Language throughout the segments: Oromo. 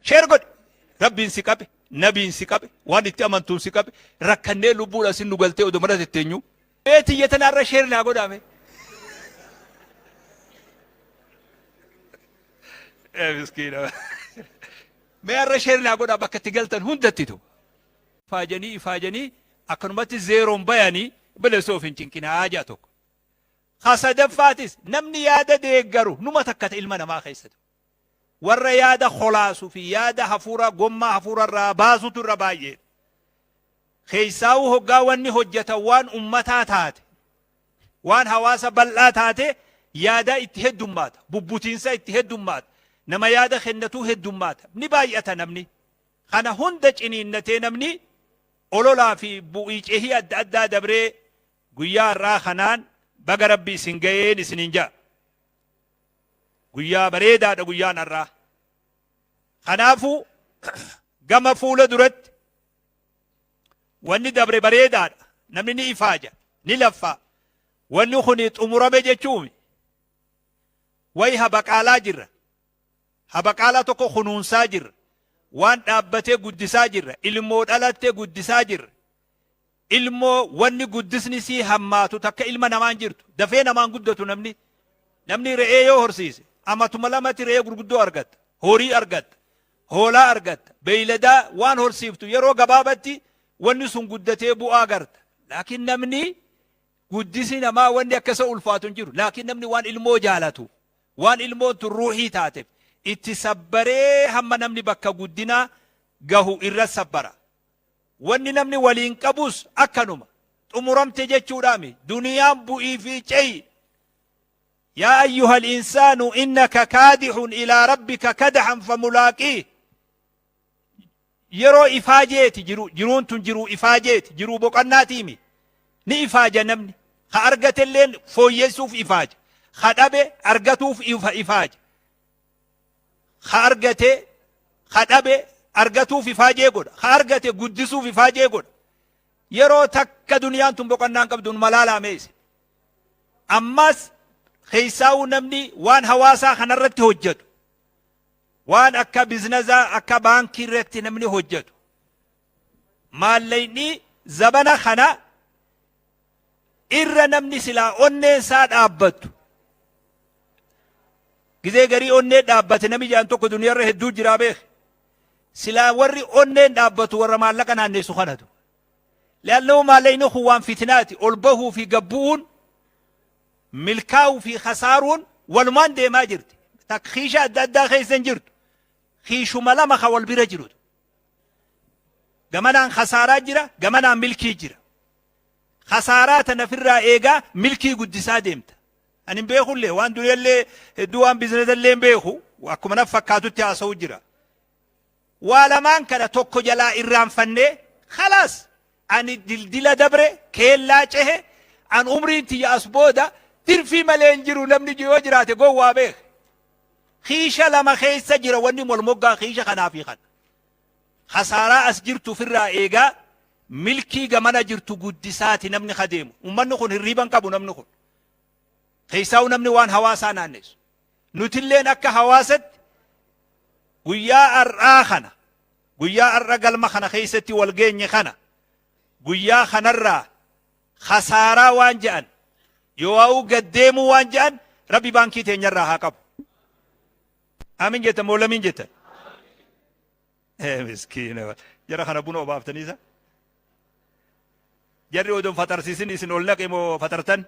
Share godhi. Rabbiin si qabe, nabiin si qabe, waan itti amantuun si qabe, rakkannee lubbuudha sin nu galtee odoo mana tetteenyu. Mee tiyya tanaarra share naa godhaa mee. Ee miskiina. Mee har'a share naa godhaa bakka itti galtan hundatti tu. Ifaajanii ifaajanii akkanumatti zeeroon bayanii bileessoo of hin cinqinaa jaa tokko. Ka sadaffaatis namni yaada deeggaru numa takkata ilma namaa keessatu. Warra yaada kolaasu fi yaada hafuura gommaa hafuura irraa baasutu irra baay'eedha. Keessaawuu hoggaa wanni hojjetan waan ummataa taate, waan hawaasa bal'aa taate yaadaa itti heddummaata, bubbutiinsa itti heddummaata, nama yaada kennatuu heddummaata, ni baay'ata namni. Kana hunda ciniinnatee namni ololaa fi bu'ii cehii adda addaa dabree guyyaa har'aa kanaan baga Rabbi isin ga'een isiniin ja'a. Guyyaa bareedaadha guyyaan har'aa. Kanaafuu gama fuula duratti wanni dabre bareedaadha. Namni ni ifaaja, ni laffaa. Wanni kun xumurame jechuumi. Wayi habaqaalaa jirra. Habaqaalaa tokko kunuunsaa jirra. Waan dhaabbatee guddisaa jirra. Ilmoo dhalatte guddisaa jirra. Ilmoo wanni guddisni sii hammaatu takka ilma namaan jirtu. Dafee namaan guddatu namni. Namni re'ee yoo horsiise amatuma lamatti re'ee gurguddoo argatta. Horii argatta. Hoolaa argatta. Beeyladaa waan horsiiftu yeroo gabaabatti wanni sun guddatee bu'aa garta. Laakiin namni guddisi namaa wanni akka isa ulfaatu hin jiru. Laakiin namni waan ilmoo jaalatu, waan ilmoon tun ruuhii taateef itti sabbaree hamma namni bakka guddinaa gahu irra sabbara. Wanni namni waliin qabus akkanuma. Xumuramte jechuudhaami. Duniyaan bu'ii fi ce'i. Yaa ayyuhal insaanu innaka kaadihun ilaa rabbika kadahan famulaaqiih. Yeroo ifaajeeti jiru, jiruun tun jiruu ifaajeeti, jiruu boqannaatiimi. Ni ifaaja namni. Ka argatelleen fooyyessuuf ifaaja. Ka dhabe argatuuf ifaaja. Ka argate, ka dhabe argatuuf ifaajee godha. Ka argate guddisuuf ifaajee godha. Yeroo takka duniyaan tun boqannaa hin qabdu numa laalaa mee isin. Ammas keessaa'uu namni waan hawaasaa kanarratti hojjetu, waan akka bizinazaa akka baankii irratti namni hojjetu, maallaqni zabana kana irra namni silaa onneen isaa dhaabbattu. Gizee garii onnee dhaabbate namni jedhan tokko duniyarra hedduu jiraa beek. Silaa warri onneen dhaabbatu warra maallaqa naanneessu kanatu. Le'annoo maallaqni kun waan fitnaati. Ol bahuu fi gabbu'uun milkaa'uu fi khasaaruun walumaan deemaa jirti. Takka kiisha adda addaa keessa hin jirtu. Kiishuma lama ka wal bira jirutu. Gamanaan khasaaraa jira, gamanaan milkii jira. Khasaaraa tana firraa eegaa milkii guddisaa deemta. Ani hin beekullee waan duniyallee hedduu waan biizinazallee hin beeku akkuma naf fakkaatutti haasa'u jira. Waa lamaan kana tokko jalaa irraanfannee khalaas ani dildila dabre keellaa cehe an umriin tiyya as booda tirfii malee hin jiru namni yoo jiraate gowwaa beek. Kiisha lama keessa jira wanni wal moggaa kiisha kanaa fi kana. Khasaaraa as jirtu ofirraa eegaa milkii gamana jirtu guddisaati namni ka deemu. Ummanni kun hirriiba hin qabu namni kun. Keessaa'u namni waan hawaasaa naannessu. Nutilleen akka hawaasatti guyyaa har'aa kana guyyaa har'a galma kana keessatti wal geenye kana guyyaa kanarraa khasaaraa waan je'an yoo'aa'uu gad deemuu waan je'an Rabbi baankii teenyarraa haa qabu. Aamin jettan moo lamiin jettan? Ee miskiina jara kana buna obaaftanii isa. Jarri odoon faxarsiisin isin ol naqe moo faxartan?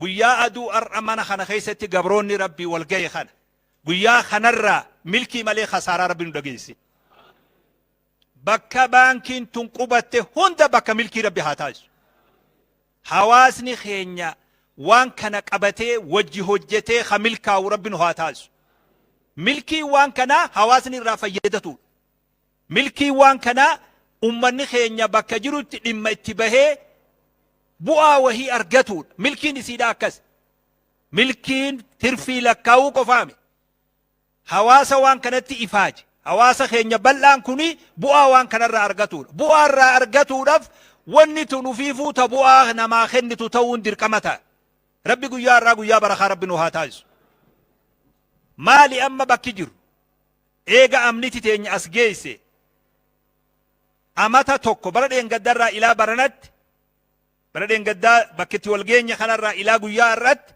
Guyyaa aduu har'a mana kana keessatti gabroonni Rabbii wal gahe kana guyyaa kanarraa milkii malee khasaaraa Rabbi nu dhageessi. Bakka baankiin tun qubatte hunda bakka milkii Rabbi haa taasisu. Hawaasni keenya waan kana qabatee wajji hojjetee ka milkaa'u Rabbi nu haa taasisu. Milkiin waan kanaa hawaasni irraa fayyadatuudha. Milkiin waan kanaa ummanni keenya bakka jirutti dhimma itti bahee bu'aa wahii argatuudha. Milkiin isiidhaa akkas. Milkiin tirfii lakkaa'uu qofaami. Hawaasa waan kanatti ifaaje. Hawaasa keenya bal'aan kuni bu'aa waan kanarraa argatuudha. Bu'aa irraa argatuudhaaf wanni tun ufiifuu ta bu'aa namaa kennitu ta'uun dirqama ta'a. Rabbi guyyaa har'aa guyyaa barakaa Rabbi nu haa taasisu. Maali amma bakki jiru? Eega amniti teenya as geesse amata tokko, bara dheengaddarraa ilaa baranatti, bara dheengaddaa bakkitti wal geenye kanarraa ilaa guyyaa har'atti,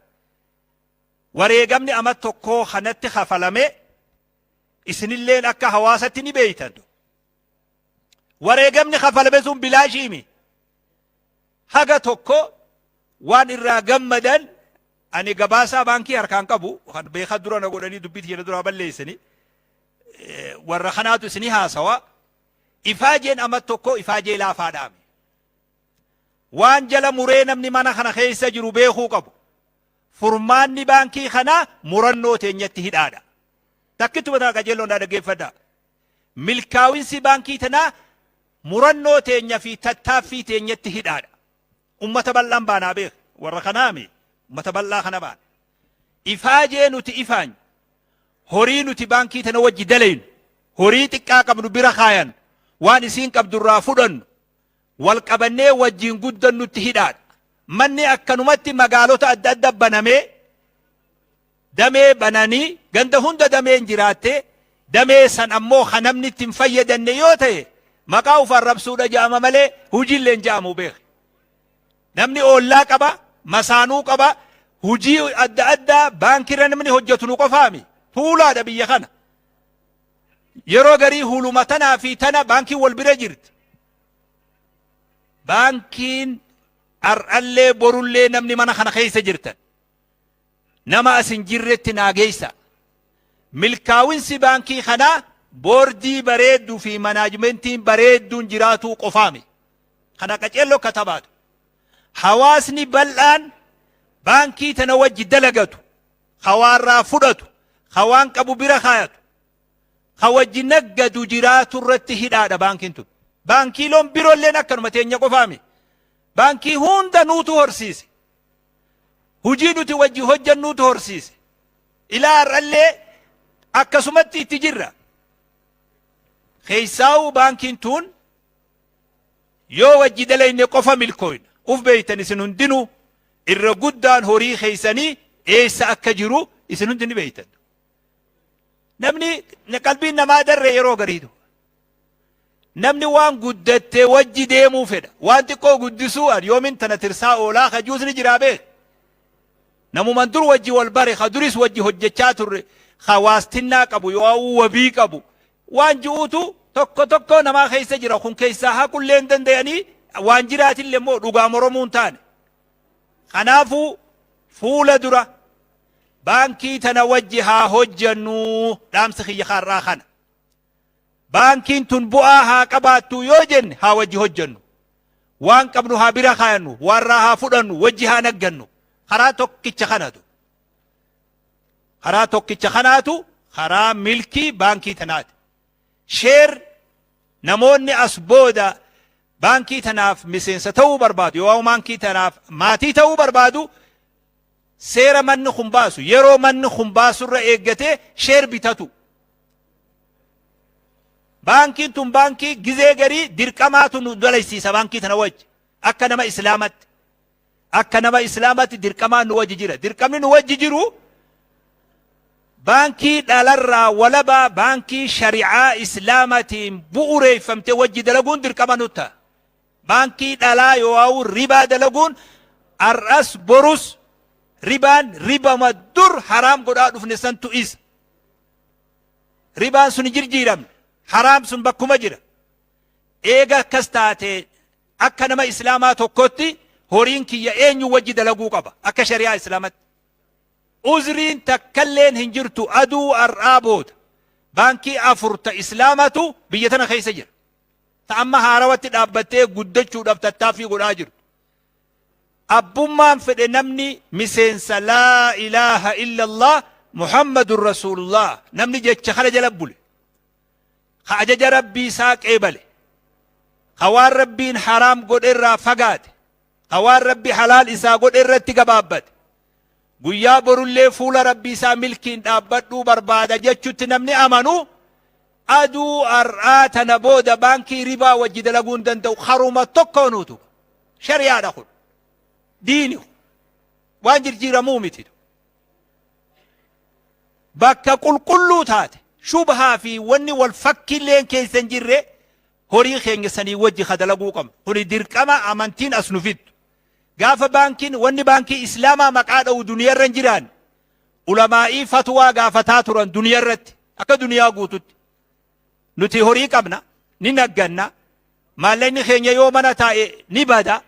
wareegamni amata tokkoo kanatti kafalame isinilleen akka hawaasatti ni beeytan. Wareegamni kafalame sun bilaashiimi. Haga tokko waan irraa gammadan, ani gabaasaa baankii harkaan qabu kan beekaa dura na godhanii dubbii tiyya duraa balleessanii, warra kanaatu isinii haasawa. Ifaajeen amata tokko ifaajee laafaadhaami. Waan jala muree namni mana kana keessa jiru beekuu qabu, furmaanni baankii kanaa murannoo teenyatti hidhaadha. Takkittuma tana qajeelloon dhaggeeffadhaa. Milkaa'insi baankii tanaa murannoo teenya fi tattaaffii teenyatti hidhaadha. Ummata bal'aan baanaa beek, warra kanaami, ummata bal'aa kana baana. Ifaajee nuti ifaanyu, horii nuti baankii tana wajji dalaynu, horii xiqqaa qabnu bira kaayan, waan isiin qabdurraa fudhannu, wal qabannee wajjiin guddannutti hidhaadha. Manni akkanumatti magaalota adda adda banamee, damee bananii, ganda hunda dameen jiraatte, damee san ammoo kan namni itti hin fayyadanne yoo ta'e, maqaa uf arrabsuudha jedhama malee hojiillee hin jedhamu beek. Namni oollaa qaba, masaanuu qaba, hojii adda addaa baankiirra namni hojjetu nu qofaami. Fuulaadha biyya kana. Yeroo garii huluma tanaa fi tana baankiin wal bira jirti. Baankiin har'allee borullee namni mana kana keessa jirtan, nama as hin jirretti naa geessa. Milkaa'insi baankii kanaa boordii bareedduu fi manaajimentiin bareedduun jiraatuu qofaami. Kana qaceelloo katabaatu. Hawaasni bal'aan baankii tana wajji dalagatu, hawaarraa fudhatu, hawaan qabu bira kaayatu, ka wajji naggadu jiraatu irratti hidhaadha baankiin tun. Baankiiloon biroolleen akkanuma, teenya qofaami. Baankii hunda nuutu horsiise. Hujii nuti wajji hojjannuutu horsiise. Ilaa har'allee akkasumatti itti jirra. Keessaa'uu baankiin tun yoo wajji dalayne qofa milkooyna. Uf beeytan, isin hundinuu irra guddaan horii keeysanii eessa akka jiru isin hundi ni beeytan. Namni qalbiin namaa darre yeroo gariitu. Namni waan guddattee wajji deemuu fedha. Waan xiqqoo guddisuu an yoomin tana tirsaa oolaa kajuus ni jiraa beek. Namuman dur wajji wal bare, ka duris wajji hojjechaa turre, ka waastinnaa qabu yoo wabii qabu waan ji'uutu tokko tokko namaa keessa jira. Kun keessaa haqullee hin danda'anii, waan jiraatillee immoo dhugaa moromuu hin taane. Kanaafuu fuula dura baankii tana wajji haa hojjannu, dhaamsi kiyya har'aa kana. Baankiin tun bu'aa haa qabaattu yoo jenne, haa wajji hojjannu. Waan qabnu haa bira kaayannu, waarraa haa fudhannu, wajji haa naggannu. Karaa tokkicha kanatu. Karaa tokkicha kanaatu karaa milkii baankii tanaati. Share namoonni as booda baankii tanaaf miseensa ta'uu barbaadu yoo baankii tanaaf maatii ta'uu barbaadu, seera manni kun baasu, yeroo manni kun baasurra eeggatee share bitatu. Baankiin tun baankii gizee garii dirqamaatu nu dalaysiisa baankii tana wajji. Akka nama Islaamatti. Akka nama Islaamatti dirqamaan nu wajji jira. Dirqamni nu wajji jiru baankii dhalarraa walabaa, baankii shari'aa Islaamatiin bu'ureeffamte wajji dalaguun dirqama nu ta'a. Baankii dhalaa yoo ribaa dalaguun, har'as borus ribaan ribama dur haraam godhaa dhufne santu isa. Ribaan sun hin jirjiiramne. Haraam sun bakkuma jira. Eega akkas taate, akka nama Islaamaa tokkotti horiin kiyya eenyu wajji dalaguu qaba akka shari'aa Islaamatti? Uzriin takkalleen hin jirtu. Aduu har'aa booda baankii afur ta Islaamatu biyya tana keessa jira. Ta amma haarawatti dhaabbattee guddachuudhaaf tattaaffii godhaa jirtu. Abbummaan fedhe, namni miseensa laa ilaaha illallah Muhammadun rasuulullah, namni jecha kana jala bule, ka ajaja Rabbii isaa qeebale, ka waan Rabbiin haraam godhe irraa fagaate, ka waan Rabbi halaal isaa godhe irratti gabaabbate, guyyaa borullee fuula Rabbii isaa milkiin dhaabbadhuu barbaada jechutti namni amanu, aduu har'aa tana booda baankii ribaa wajji dalaguu hin danda'u karuma tokkoonuutu. Shari'aadha kun, diini kun waan jirjiiramuu miti. Bakka qulqulluu taate, Shubhaa fi wanni wal fakkiilleen keessa hin jirre horii keenya sanii wajji ka dalaguu qabnu. Kuni dirqama amantiin as nu fiddu. Gaafa baankiin wanni baankii Islaamaa maqaa dha'u duniyarra hin jiraanne ulamaa'ii fatwaa gaafataa turan duniyarratti akka duniyaa guututti. Nuti horii qabna, ni nagganna, maallaqni keenya yoo mana taa'e ni bada,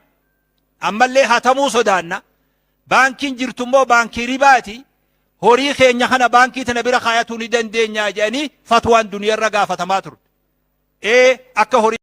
ammallee hatamuu sodaanna. Baankiin jirtu immoo baankii ribaati. Horii keenya kana baankii tana bira kaayatuu ni dandeenya jedhanii fatwaan duniyarra gaafatamaa turte. Ee, akka horii